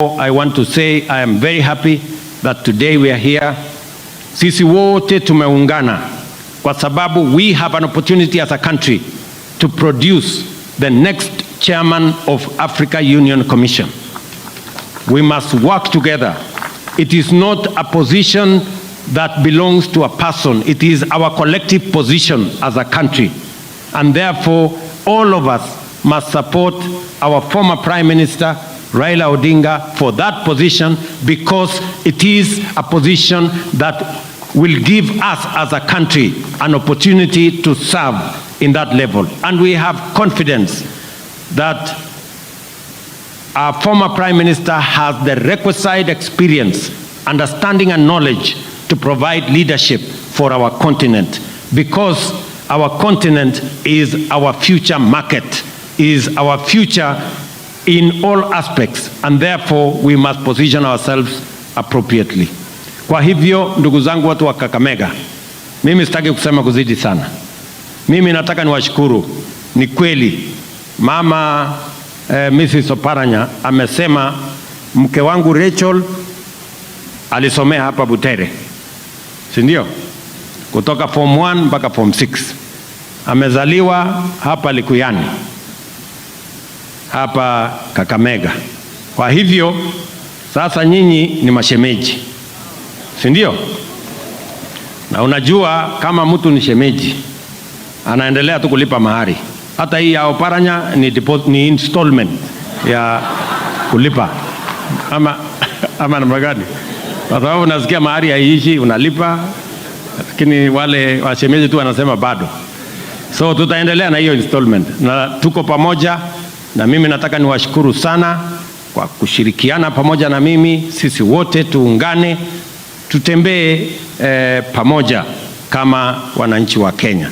I want to say I am very happy that today we are here. Sisi wote tumeungana kwa sababu we have an opportunity as a country to produce the next chairman of Africa Union Commission. We must work together. It is not a position that belongs to a person. It is our collective position as a country. And therefore, all of us must support our former Prime Minister, Raila Odinga, for that position because it is a position that will give us as a country an opportunity to serve in that level. And we have confidence that our former Prime Minister has the requisite experience, understanding, and knowledge to provide leadership for our continent because our continent is our future market, is our future in all aspects, and therefore we must position ourselves appropriately. Kwa hivyo, ndugu zangu watu wa Kakamega, mimi sitaki kusema kuzidi sana. Mimi nataka niwashukuru. Ni kweli mama Mrs. Oparanya amesema mke wangu Rachel alisomea hapa Butere, si ndio? Kutoka form 1 mpaka form 6. Amezaliwa hapa Likuyani, hapa Kakamega. Kwa hivyo sasa nyinyi ni mashemeji, si ndio? Na unajua kama mtu ni shemeji anaendelea tu kulipa mahari. Hata hii ya Oparanya ni, deposit, ni installment ya kulipa ama namna gani? Kwa sababu nasikia mahari haiishi, unalipa, lakini wale washemeji tu wanasema bado. So tutaendelea na hiyo installment na tuko pamoja, na mimi nataka niwashukuru sana kwa kushirikiana pamoja na mimi. Sisi wote tuungane, tutembee pamoja kama wananchi wa Kenya.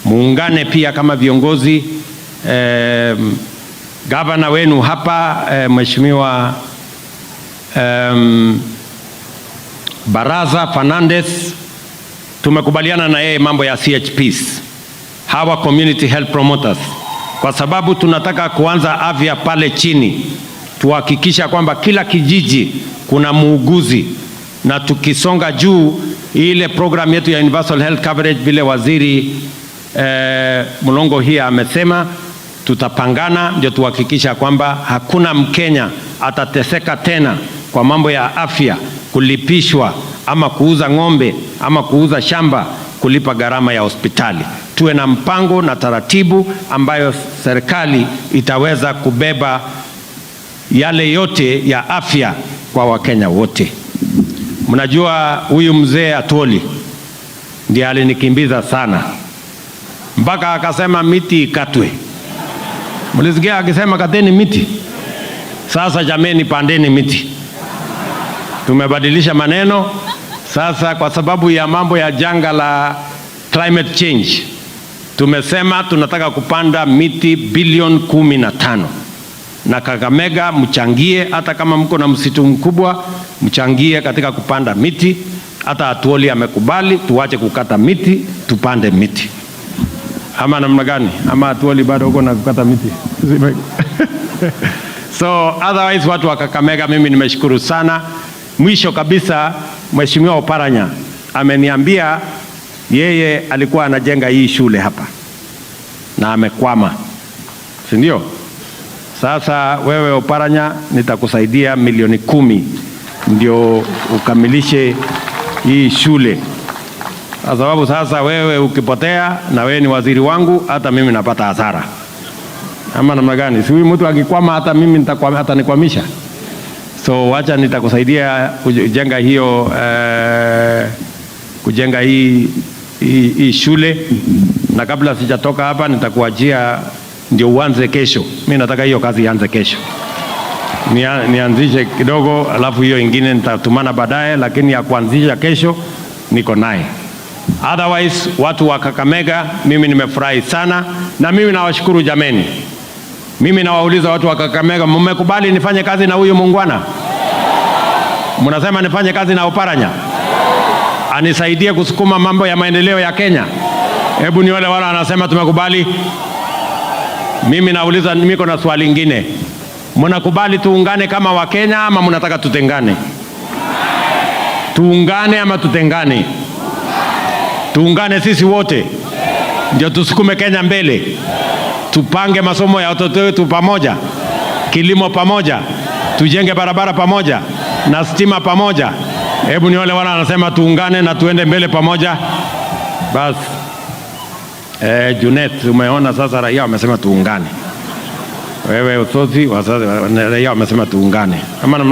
Muungane pia kama viongozi gavana wenu hapa Mheshimiwa Baraza Fernandez, tumekubaliana na yeye mambo ya CHPs, hawa community health promoters, kwa sababu tunataka kuanza afya pale chini, tuhakikisha kwamba kila kijiji kuna muuguzi, na tukisonga juu ile program yetu ya universal health coverage vile waziri Mulongo hii amesema, tutapangana ndio tuhakikisha kwamba hakuna Mkenya atateseka tena kwa mambo ya afya, kulipishwa ama kuuza ng'ombe ama kuuza shamba kulipa gharama ya hospitali. Tuwe na mpango na taratibu ambayo serikali itaweza kubeba yale yote ya afya kwa Wakenya wote. Mnajua huyu mzee Atwoli ndiye alinikimbiza sana mpaka akasema miti ikatwe. Mlisikia akisema kateni miti? Sasa jameni, pandeni miti. Tumebadilisha maneno sasa, kwa sababu ya mambo ya janga la climate change, tumesema tunataka kupanda miti bilioni 15 na Kakamega mchangie, hata kama mko na msitu mkubwa, mchangie katika kupanda miti. Hata Atwoli amekubali tuache kukata miti, tupande miti. Ama namna gani? Ama Atwoli bado uko na kukata miti? So otherwise, watu wa Kakamega, mimi nimeshukuru sana. Mwisho kabisa, Mheshimiwa Oparanya ameniambia yeye alikuwa anajenga hii shule hapa na amekwama, si ndio? Sasa wewe Oparanya, nitakusaidia milioni 10 ndio ukamilishe hii shule, kwa sababu sasa wewe ukipotea na wewe ni waziri wangu, hata mimi napata hasara. Ama namna gani? Si huyu mtu akikwama, hata mimi atanikwamisha. So wacha nitakusaidia kujenga hiyo kujenga hii shule, na kabla sijatoka hapa nitakuachia ndio uanze kesho. Mi nataka hiyo kazi ianze kesho. Nianzishe kidogo, alafu hiyo ingine nitatumana baadaye, lakini ya kuanzisha kesho niko naye. Otherwise, watu wa Kakamega, mimi nimefurahi sana na mimi nawashukuru jameni. Mimi nawauliza watu wa Kakamega, mmekubali nifanye kazi na huyu muungwana? Mnasema nifanye kazi na Oparanya anisaidie kusukuma mambo ya maendeleo ya Kenya? Hebu ni wale wanasema tumekubali. Mimi nauliza, niko na swali lingine. Mnakubali tuungane kama Wakenya ama mnataka tutengane? Tuungane ama tutengane? Tuungane sisi wote ndio tusukume Kenya mbele, tupange masomo ya watoto wetu pamoja, kilimo pamoja, tujenge barabara pamoja na stima pamoja. Hebu ni wale wana wanasema tuungane na tuende mbele pamoja. Basi Junet, umeona sasa raia wamesema tuungane. Wewe Utozi, raia wamesema tuungane, ama namna